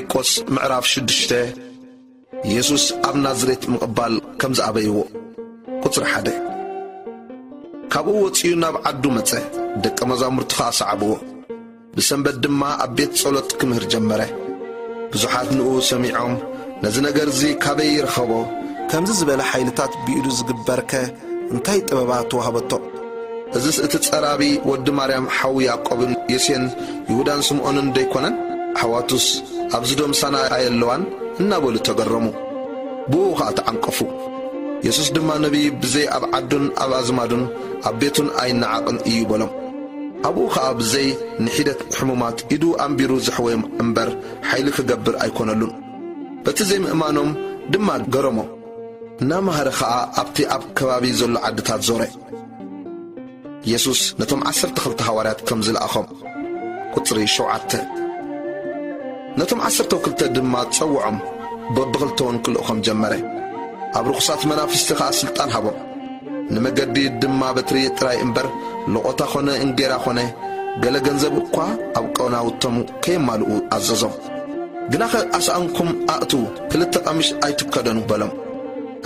ማርቆስ ምዕራፍ ሽዱሽተ። የሱስ ኣብ ናዝሬት ምቕባል ከም ዝኣበይዎ። ቁጽሪ ሓደ። ካብኡ ወጺኡ ናብ ዓዱ መጸ፣ ደቀ መዛሙርቱ ኸኣ ሰዓብዎ። ብሰንበት ድማ ኣብ ቤት ጸሎት ክምህር ጀመረ። ብዙሓት ንኡ ሰሚዖም፣ "ነዚ ነገር እዚ ካበይ ይረኸቦ? ከምዚ ዝበለ ሓይልታት ብኢዱ ዝግበርከ እንታይ ጥበባ ተዋህበቶ? እዝስ እቲ ጸራቢ ወዲ ማርያም ሓው ያዕቆብን ዮሴን ይሁዳን ስምዖንን ደይኮነን? ኣሕዋቱስ ኣብዚ ዶ ምሳና ኣየለዋን?" እናበሉ ተገረሙ። ብኡ ኸኣ ተዓንቀፉ። የሱስ ድማ፣ "ነቢይ ብዘይ ኣብ ዓዱን ኣብ ኣዝማዱን ኣብ ቤቱን ኣይነዓቕን እዩ" በሎም። ኣብኡ ኸኣ ብዘይ ንሒደት ሕሙማት ኢዱ ኣንቢሩ ዘሕወዮም እምበር ሓይሊ ክገብር ኣይኮነሉን። በቲ ዘይምእማኖም ድማ ገረሞም። እናመሃረ ኸኣ ኣብቲ ኣብ ከባቢ ዘሎ ዓድታት ዞረ። የሱስ ነቶም ዓሰርተ ክልተ ሃዋርያት ከም ዝለኣኾም። ቁጽሪ ሸውዓተ። ነቶም ዓሰርተ ክልተ ድማ ጸውዖም፣ በብኽልተውን ክልእኾም ጀመረ። ኣብ ርኹሳት መናፍስቲ ኸኣ ስልጣን ሃቦም። ንመገዲ ድማ በትሪ ጥራይ እምበር፣ ለቖታ ኾነ እንጌራ ኾነ ገለ ገንዘብ እኳ ኣብ ቀናውቶም ከየማልኡ ኣዘዞም። ግናኸ ኣስኣንኩም ኣእትዉ፣ ክልተ ቀሚሽ ኣይትከደኑ በሎም።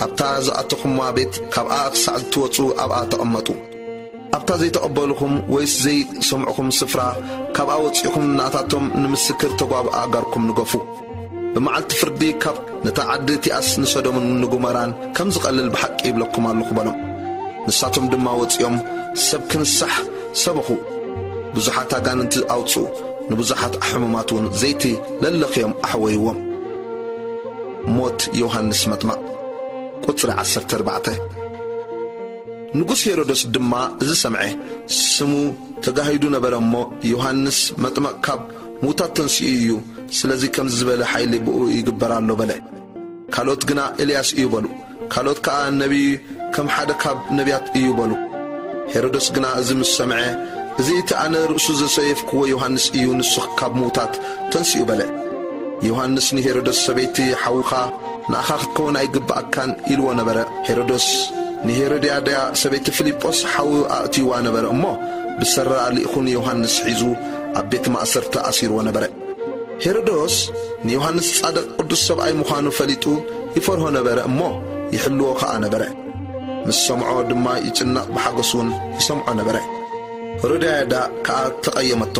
ኣብታ ዝኣተኹምዋ ቤት፣ ካብኣ ክሳዕ እትወጹ ኣብኣ ተቐመጡ። ኣብታ ዘይተቐበልኹም ወይስ ዘይሰምዕኹም ስፍራ፣ ካብኣ ወጺኹም ናታቶም ንምስክር ተጓብኣ ኣእጋርኩም ንገፉ። ብመዓልቲ ፍርዲ ካብ ነታ ዓዲ እቲኣስ ንሰዶምን ንጎመራን ከም ዝቐልል ብሓቂ ይብለኩም ኣለኹ በሎም። ንሳቶም ድማ ወጺኦም ሰብ ክንሳሕ ሰበኹ። ብዙሓት ኣጋንንቲ ኣውጽኡ፣ ንብዙሓት ሕሙማት እውን ዘይቲ ለለኽዮም ኣሕወይዎም። ሞት ዮሃንስ መጥመቕ። ቁጽሪ ዓሰርተ ኣርባዕተ። ንጉስ ሄሮዶስ ድማ እዚ ሰምዐ። ስሙ ተጋሂዱ ነበረ እሞ፣ "ዮሃንስ መጥመቕ ካብ ምዉታት ተንሲኡ እዩ፣ ስለዚ ከምዚ ዝበለ ሓይሊ ብኡ ይግበር ኣሎ" በለ። ካልኦት ግና፣ "ኤልያስ እዩ" በሉ። ካልኦት ከኣ፣ "ነቢይ ከም ሓደ ካብ ነቢያት እዩ" በሉ። ሄሮዶስ ግና እዚ ምስ ሰምዐ፣ "እዚ እቲ ኣነ ርእሱ ዘሰየፍክዎ ዮሃንስ እዩ፣ ንሱ ካብ ምዉታት ተንሲኡ" በለ። ዮሃንስ ንሄሮዶስ፣ "ሰበይቲ ሓውኻ ንኣኻ ክትከውን ኣይግብኣካን" ኢልዎ ነበረ። ሄሮዶስ ንሄሮድያዳ ሰበይቲ ፊልጶስ ሓው ኣእትይዋ ነበረ እሞ፣ ብሰራ ልኢኹ ንዮሃንስ ሒዙ ኣብ ቤት ማእሰርቲ ኣሲርዎ ነበረ። ሄሮዶስ ንዮሃንስ ጻድቕ ቅዱስ ሰብኣይ ምዃኑ ፈሊጡ ይፈርሆ ነበረ እሞ፣ ይሕልዎ ኸኣ ነበረ። ምስ ሰምዖ ድማ ይጭነቕ፣ ብሓጎስ እውን ይሰምዖ ነበረ። ሄሮድያዳ ከኣ ተቐየመቶ፣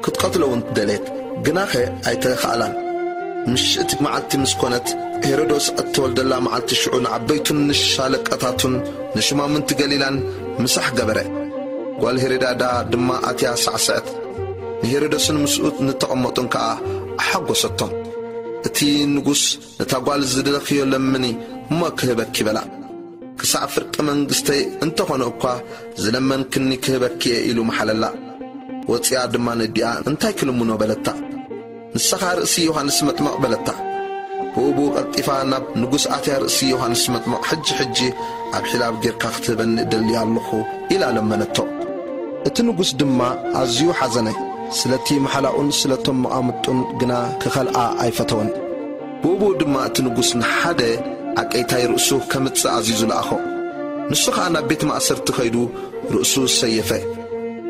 ክትቀትሎ እውን ደለየት፣ ግናኸ ኣይተኻእላን። ምሽእቲ መዓልቲ ምስ ኮነት፣ ሄሮዶስ እተወልደላ መዓልቲ ሽዑ ንዓበይቱን ንሻለቃታቱን ንሹማምንቲ ገሊላን ምሳሕ ገበረ። ጓል ሄሮድያዳ ድማ ኣትያ ሳዕሰዐት። ንሄሮዶስን ምስኡ ንተቐመጡን ከኣ ኣሓጎሰቶም። እቲ ንጉስ፣ "ነታ ጓል ዝደለኽዮ ለምኒ እሞ ክህበኪ" በላ። "ክሳዕ ፍርቂ መንግስተይ እንተኾነ እኳ ዝለመንክኒ ክህበኪ እየ" ኢሉ መሓለላ። ወጺኣ ድማ ነዲኣ፣ "እንታይ ክልምኖ?" በለታ። ንሳ ኸኣ፣ "ርእሲ ዮሃንስ መጥመቕ" በለታ። ብኡ ብኡ ቀልጢፋ ናብ ንጉስ ኣትያ፣ "ርእሲ ዮሃንስ መጥመቕ ሕጂ ሕጂ ኣብ ሒላብ ጌርካ ክትህበኒ እደሊ ኣለኹ" ኢላ ለመነቶ። እቲ ንጉስ ድማ ኣዝዩ ሓዘነ፣ ስለቲ መሓላኡን ስለቶም መቓምጡን ግና ክኸልኣ ኣይፈተወን። ብኡ ብኡ ድማ እቲ ንጉስ ንሓደ ዓቀይታይ ርእሱ ከምጽእ ኣዚዙ ለኣኾ። ንሱ ኸኣ ናብ ቤት ማእሰርቲ ኸይዱ ርእሱ ሰየፈ።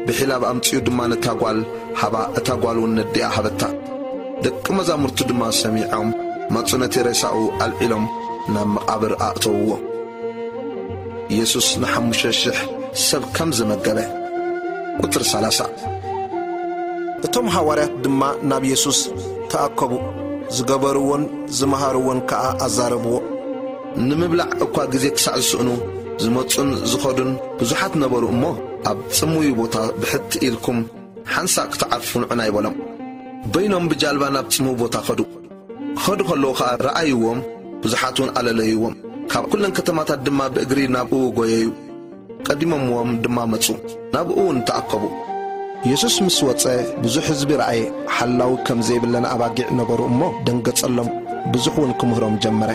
ብሒላብ ኣምጺኡ ድማ ነታ ጓል ሃባ፣ እታ ጓል እውን ነዲኣ ሃበታ። ደቂ መዛሙርቱ ድማ ሰሚዖም መጹ፣ ነቲ ሬሳኡ ኣልዒሎም ናብ መቓብር ኣእተውዎ። የሱስ ንሓሙሽተ ሽሕ ሰብ ከም ዘመገበ። ቁጽሪ ሰላሳ። እቶም ሃዋርያት ድማ ናብ የሱስ ተኣከቡ፣ ዝገበርዎን ዝመሃርዎን ከኣ ኣዛረብዎ። ንምብላዕ እኳ ግዜ ክሳዕ ዝስእኑ ዝመጹን ዝኸዱን ብዙሓት ነበሩ እሞ፣ ኣብ ጽሙይ ቦታ ብሕት ኢልኩም ሓንሳእ ክትዓርፉ ንዑና ይበሎም። በይኖም ብጃልባ ናብ ጽምው ቦታ ኸዱ። ኸዱ ኸለዉ ኸኣ ረኣይዎም፣ ብዙሓት እውን ኣለለይዎም። ካብ ኩለን ከተማታት ድማ ብእግሪ ናብኡ ጐየዩ። ቀዲሞምዎም ድማ መጹ፣ ናብኡ እውን ተኣከቡ። የሱስ ምስ ወጸ ብዙሕ ህዝቢ ረኣየ። ሓላዊ ከም ዘይብለን ኣባጊዕ ነበሩ እሞ ደንገጸሎም፣ ብዙሕ እውን ክምህሮም ጀመረ።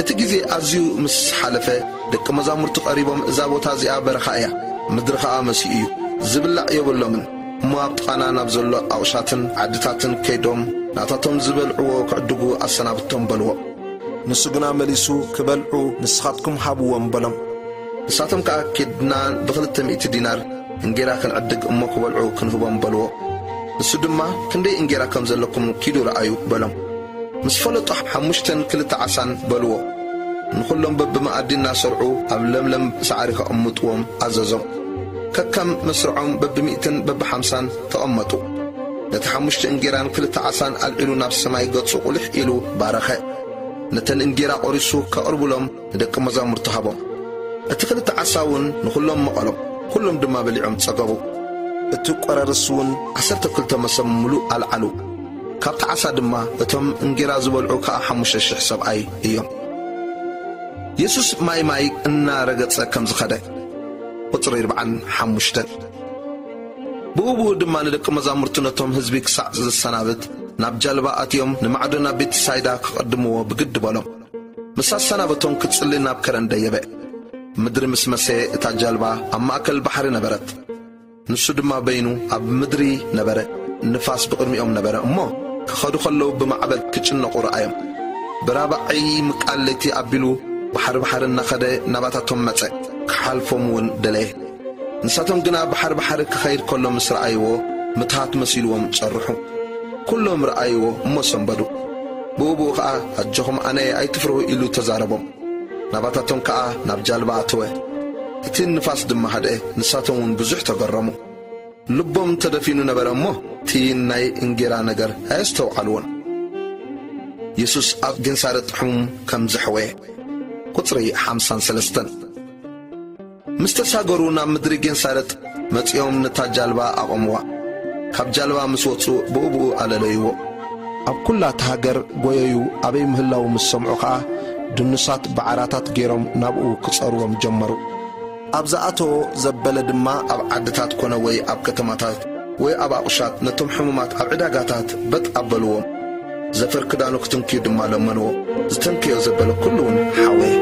እቲ ግዜ ኣዝዩ ምስ ሓለፈ፣ ደቂ መዛሙርቱ ቀሪቦም፣ "እዛ ቦታ እዚኣ በረኻ እያ፣ ምድሪ ኸኣ መሲኡ እዩ፣ ዝብላዕ የብሎምን። እሞ ኣብ ጥቓና ናብ ዘሎ ኣቑሻትን ዓድታትን ከይዶም፣ ናታቶም ዝበልዕዎ ክዕድጉ ኣሰናብቶም" በልዎ። ንሱ ግና መሊሱ፣ "ክበልዑ ንስኻትኩም ሃብዎም" በሎም። ንሳቶም ከኣ፣ "ኪድና ብኽልተ ሚእቲ ዲናር እንጌራ ክንዕድግ እሞ ክበልዑ ክንህቦም" በልዎ። ንሱ ድማ፣ "ክንደይ እንጌራ ከም ዘለኩም ኪዱ ረኣዩ" በሎም። ምስ ፈለጦ ሓሙሽተን ክልተ ዓሳን በልዎ። ንኹሎም በብመኣዲ እናሰርዑ ኣብ ለምለም ሳዕሪ ከቐምጥዎም ኣዘዞም። ከከም መስርዖም በብሚእትን በብሓምሳን ተቐመጡ። ነቲ ሓሙሽተ እንጌራን ክልተ ዓሳን ኣልዒሉ ናብ ሰማይ ገጹ ቁልሕ ኢሉ ባረኸ። ነተን እንጌራ ቆሪሱ ከቕርብሎም ንደቂ መዛሙርቱ ሃቦም። እቲ ክልተ ዓሳ እውን ንኹሎም መቐሎም። ኩሎም ድማ በሊዖም ጸገቡ። እቲ ቆራርስ እውን ዓሰርተ ክልተ መሰብ ምሉእ ኣልዓሉ። ካብቲ ዓሳ ድማ እቶም እንጌራ ዝበልዑ ከኣ ሓሙሽተ ሽሕ ሰብኣይ እዮም። የሱስ ማይ ማይ እናረገጸ ከም ዝኸደ። ቁጽሪ ኣርብዓን ሓሙሽተን። ብኡ ብኡ ድማ ንደቂ መዛሙርቱ ነቶም ህዝቢ ክሳዕ ዘሰናብት ናብ ጃልባ ኣትዮም ንማዕዶ ናብ ቤትሳይዳ ክቐድምዎ ብግዲ በሎም። ምስ ኣሰናበቶም ክጽሊ ናብ ከረን ደየበ። ምድሪ ምስ መሰየ እታ ጃልባ ኣብ ማእከል ባሕሪ ነበረት። ንሱ ድማ በይኑ ኣብ ምድሪ ነበረ። ንፋስ ብቕድሚኦም ነበረ እሞ ክኸዱ ከለዉ ብማዕበል ክጭነቑ ረኣዮም። ብራባዓይ ምቃል ለይቲ ኣቢሉ ባሕሪ ባሕሪ እናኸደ ናባታቶም መጸ። ክሓልፎም እውን ደለየ። ንሳቶም ግና ባሕሪ ባሕሪ ክኸይድ ከሎ ምስ ረኣይዎ ምትሃት መሲልዎም ጸርሑ። ኩሎም ረኣይዎ እሞ ሰንበዱ። ብኡ ብኡ ኸኣ ኣጆኹም ኣነ እየ ኣይትፍርሁ ኢሉ ተዛረቦም። ናባታቶም ከኣ ናብ ጃልባ ኣተወ። እቲ ንፋስ ድማ ሃድአ። ንሳቶም እውን ብዙሕ ተገረሙ። ልቦም ተደፊኑ ነበረ እሞ እቲ ናይ እንጌራ ነገር ኣየስተውዓልዎን። የሱስ ኣብ ጌንሳረጥ ሕሙም ከም ዘሕወየ። ቁጽሪ ሓምሳን ሰለስተን። ምስ ተሳገሩ ናብ ምድሪ ጌንሳረጥ መጺኦም ነታ ጃልባ ኣቐምዋ። ካብ ጃልባ ምስ ወጹ ብኡ ብኡ ኣለለይዎ። ኣብ ኩላ እታ ሃገር ጎየዩ ኣበይ ምህላዉ ምስ ሰምዑ ኸኣ ድኑሳት ብዓራታት ገይሮም ናብኡ ክጸርዎም ጀመሩ። ኣብ ዝኣተዎ ዘበለ ድማ ኣብ ዓድታት ኮነ ወይ ኣብ ከተማታት ወይ ኣብ ኣቑሻት ነቶም ሕሙማት ኣብ ዕዳጋታት በጥ ኣበልዎም። ዘፈር ክዳኑ ክትንክዩ ድማ ለመንዎ። ዝተንክዮ ዘበለ ኩሉ እውን ሓወየ።